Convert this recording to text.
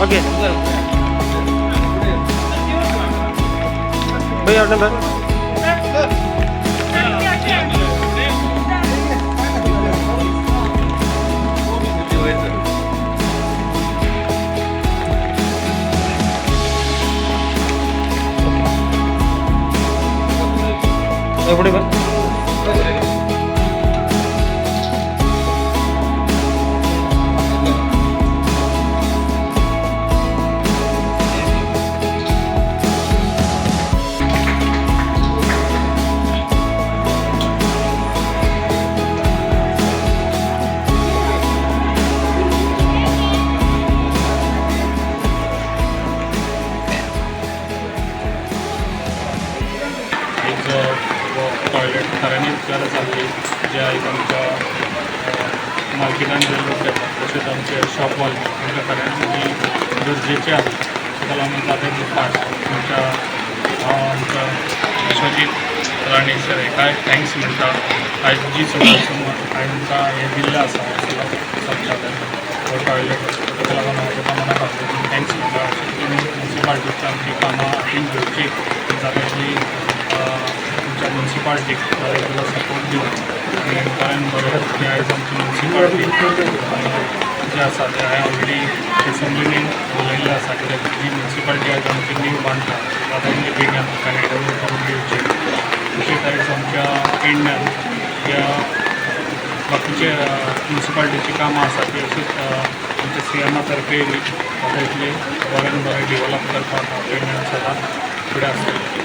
Okay भैया number. पुढे बघ. एक टॉयलेट खऱ्यांनीच गरज आसली, जे आयज आमच्या मार्केटान जे लोक येतात, तशेंच आमचे शॉपवाले, तांकां खऱ्यांनीच ही गरजेची आसा. ताका लागून जाता तितले फास्ट आमच्या, हांव आमच्या विश्वजीत राणे सर हेकाय thanks म्हणटा. आयज जी सुद्दां समज आमकां हें दिल्लें आसा, हें सगळें हो टॉयलेट, ताका लागून हांव ताका मना पासून thanks म्हणटा. अशें तुमी मुन्सिपाल्टीची आमची कामां हातीन घेवची, जाता तितली तुमच्या मुन्सिपाल्टीक जाता तितलो सपोर्ट दिवन आनी बऱ्यान बरें की आयज आमची मुन्सिपाल्टी जे आसा ते हांवें ऑलरेडी एसेंब्लीन उलयल्लें आसा, कित्याक जी मुन्सिपाल्टी आयज आमची नीव बांदता, जाता तितले बेगीन आमकां हँड ओवर करून दिवची. तशेंच आयज आमच्या पेडण्यान ह्या बाकीचे मुन्सिपाल्टीची कामां आसा ती अशीच आमच्या सीएमा तर्फे बी जाता तितले बऱ्यान बरें डिवॅलप करपाक हांव पेडण्यान सदांच फुडें आसतलें.